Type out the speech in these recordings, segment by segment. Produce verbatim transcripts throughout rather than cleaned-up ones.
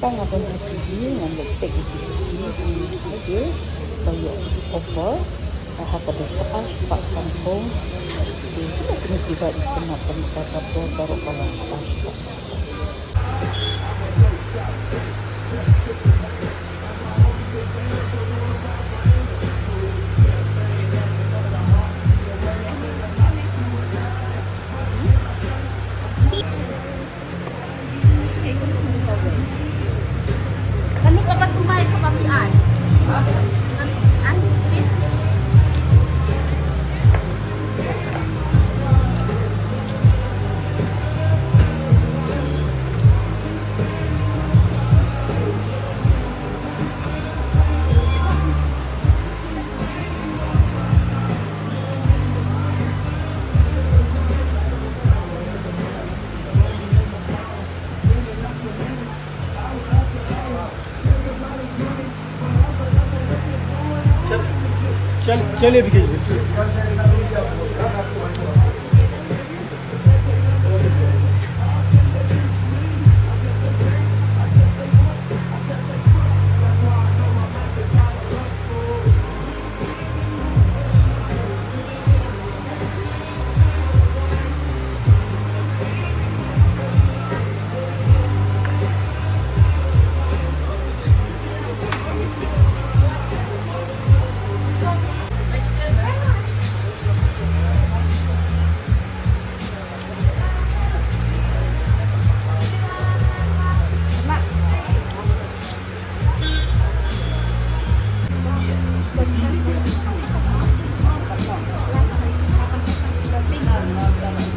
Tang nga don ha T V, ngan leit peit ïa ki T V, ïa ki ba ïoh offer ha ka dei ka ar spah san phew. Te ki ba i kynmaw ka mita ka dor baroh ka long ar spah san phew. चल, चलिए विकेश भाई।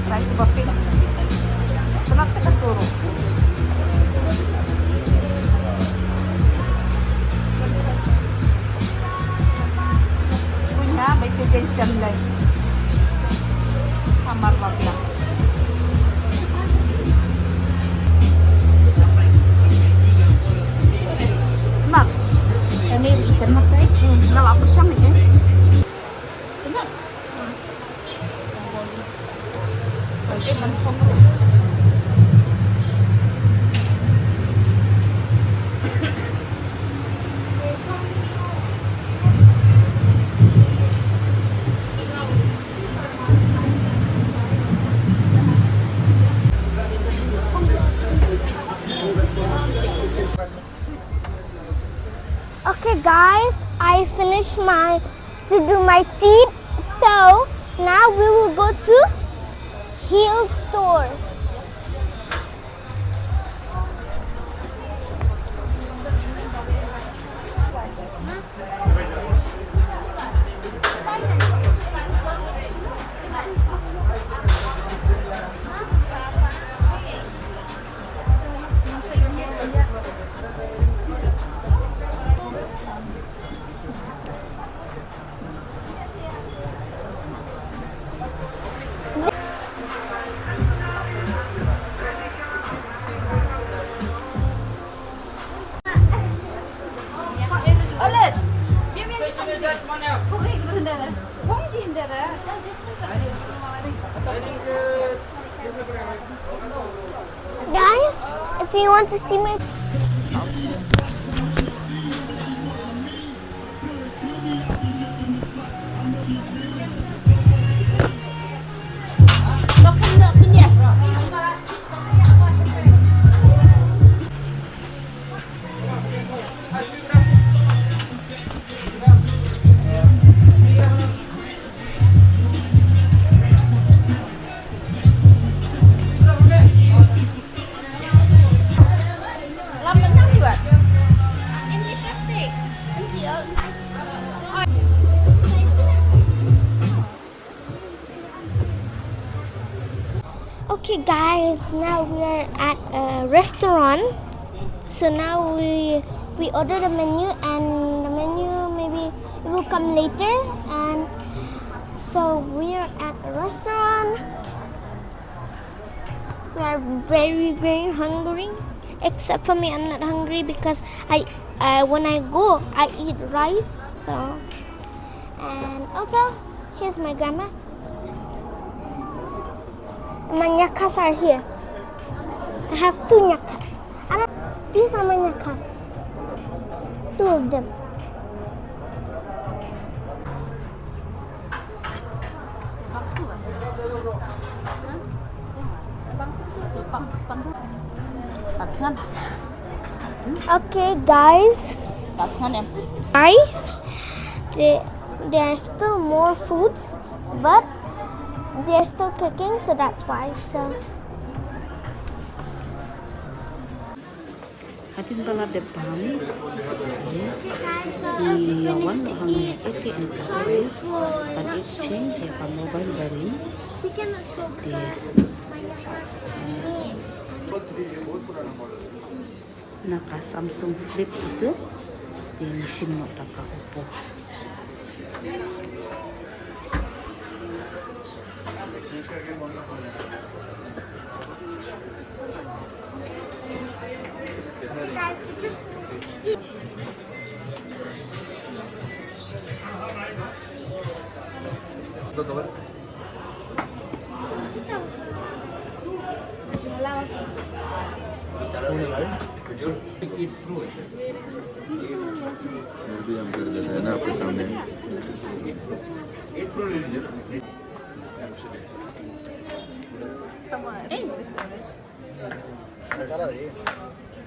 Try to ba pink. Kenapa kita turun? Punya baik tu jadi samlai. Kamar babia. Mat. Ini ikan mat, eh? Hmm, na la pyrshang ni, eh? Mat. Okay, guys, I finished my to do my teeth. So now we will go to heel store. Guys, if you want to see my Okay, guys, now we are at a restaurant. So now we we order the menu, and the menu maybe it will come later. And so we are at a restaurant. We are very, very hungry. Except for me, I'm not hungry because I, uh, when I go, I eat rice. So, and also, here's my grandma. My nyakas are here. I have two nyakas. And These are my nyakhas. Two of them. Okay, guys. Guys, they, there are still more foods, but they're still cooking, so that's why. So. Hadien ba la dep bam, ïa, i ïa wan hangne ïa Eke Enterprise ban exchange ïa ka mobile barim. Te, eh, na ka Samsung Flip itu, te ngi shim noh da ka Oppo. ये भी हम कर देते हैं ना आपके सामने।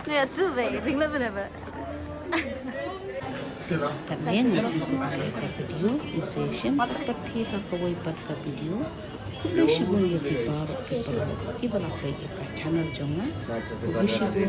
Naïa, tu ba ring la ba na ba. Te katne ngan ïa phi ba ïa ka video, in sa ïashem pat kat phi ha kawei pat ka video. Khublei shibun ïa phi baroh ki paralok kiba la peit ïa ka channel jong nga. Khublei shibun.